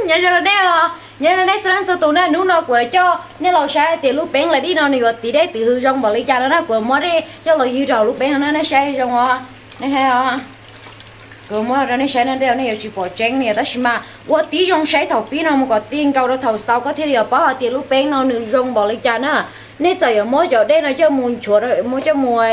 Nyob zoo nej os, nyob zoo nej txhua leej txhua tus na. Hnub no kuv coj nej los saib hais tias lub peeb lawv dij no nws yuav tiv dej tiv hwv zoo npaum li cas no na. Kuv muab dej coj los ywg rau lub peeb no na, nej saib zoo os. Nej saib os, kuv muab rau nej saib no ntej nej yuav tsis pom tseeb li, tab sis mas ua tib zoo saib thaum pib no mus kom ti nkaus rau thaum xaus koj thiaj li yuav paub hais tias lub peeb no nws zoo npaum li cas na. Nej txawm yuav muab cov dej no coj mus nchuav, muab coj mus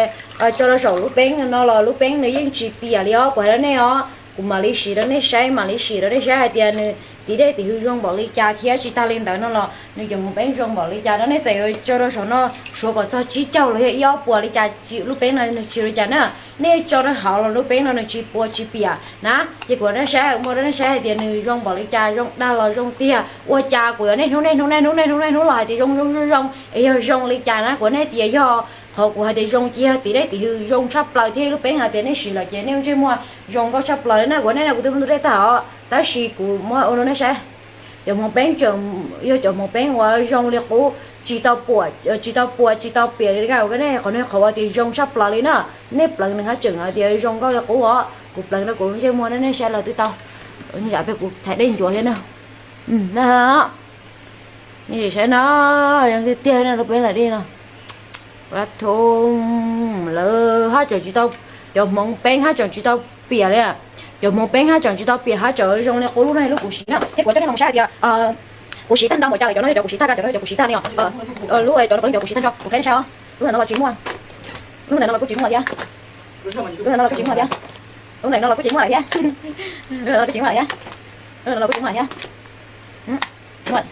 tso rau saum lub peeb no los lub peeb nws yeej tsis piam li os, kuv hais rau nej os. Kuv mam li sim rau nej saib, mam li sim rau nej saib hais tias nws tiv dej tiv hwv zoo npaum li cas thiab tsis tag li ntawd no los nws cov hmoov peeb zoo npaum li cas no. Nej txawm yuav tso rau saum no suav kom txog tsib caug los yog ib ob puas li cas lub peeb no nws tsis li cas na. Nej tso rau hauv los lub peeb no nws tsis puas tsis piam na. Ces kuv nej saib, muab rau nej saib hais tias nws zoo npaum li cas, zoo dag los zoo tiag. Ua cas kuv yuav niaj hnub niaj hnub niaj hnub niaj hnub niaj hnub los hais tias zoo zoo zoo zoo es yog zoo li cas na. Kuv nej tias yog qhov kuv hais tias zoo ces yog tiv dej tiv hwv zoo tshaj plaws thiab lub peeb hais tias nej siv lawm ces nej ntsej muag zoo nkauj tshaj plaws li na. Kuv nej no kuv twb muab ntu dej tag os, tab sis kuv muab ua rau nej saib. Cov hmoov peeb tseem yog cov hmoov peeb uas zoo li qub, tsis tau puas, tsis tau puas tsis tau piam li, nej qhov no qhov uas tias zoo tshaj plaws li na. Nej pleev nws haj tseem hais tias zoo nkauj li qub os. Kuv pleev rau kuv lub ntsej muag nej saib los twb tau. Yam peb kuv thaiv dej ncuav thiab na. Nej saib no, zoo tiag tiag na lub peeb lawv dij no. Thu lawv haj tseem tsis tau, cov hmoov peeb haj tseem tsis tau piam li. Cov hmoov peeb haj tseem tsis tau piam, haj tseem zoo li qub lub no lub kuv siv na. Thiab kuv coj nej los saib hais tias kuv siv tag ntau npaum cas lawm, cov no yog cov kuv siv tag, cov no yog cov kuv siv tag li os. Lub cov no kuv cov kuv siv tag nrho, kuv qhia nej saib os. Lub ntawm no los kuj tsis muaj, lub ntawm no los kuj tsis muaj thiab, lub ntawm no los kuj tsis muaj thiab, lub ntawm no los kuj tsis muaj lawm thiab, lub ntawm no los kuj tsis muaj lawm thiab, lub ntawm no los kuj tsis muaj lawm thiab.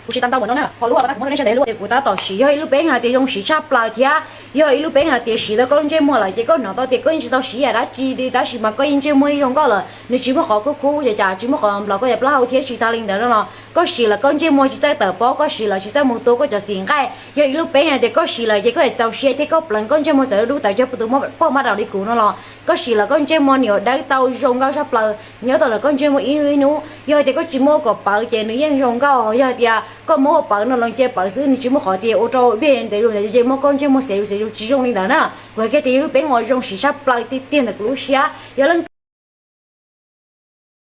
Kuv siv tag ntau npaum no na, ho lub uas kuv muab rau nej saib ntawd lub uas kuv tab tom siv yog ib lub peeb hais tias zoo siv tshaj plaws thiab yog ib lub peeb hais tias siv tau koj lub ntsej muag lawm ces koj hnov tau tias koj yeej tsis tau siv yam dab tsi li, tab sis mas koj yeej ntsej muag yeej zoo nkauj lawm, nws tsis muaj qhov kub kub ces cas tsis muaj qhov nplaum koj cov plaub hau thiab tsis tag li ntawd no los koj siv lawm koj ntsej muag tsis txawj tawm pob, koj siv lawm tsis txawj mus tua koj cov xim nqaij. Yog ib lub peeb hais tias koj siv lawm ces koj txaus siab thiab koj pleev koj ntsej muag txawm dub tawm cog tus poj maj daus li kuv no los koj siv lawm koj ntsej muag nws yuav dawb tau zoo nkauj tshaj plaws nyob tau lawm koj ntsej muag ib hnub ib hnub. Yog hais tias koj tsis muab ua kom pawv ces nws yeej zoo nkauj, yog hais tias koj muab ua pawv no los cia pawv xwb, nws tsis muaj qhov tias ua rau dej ntev lus ntev ces muab koj ntsej muag xev lus xev lus tsis zoo li ntawd na. Kuv hais kiag tias yog lub peeb uas zoo siv tshaj plaws tiag tiag ntawm kuv lub siab. Yog leej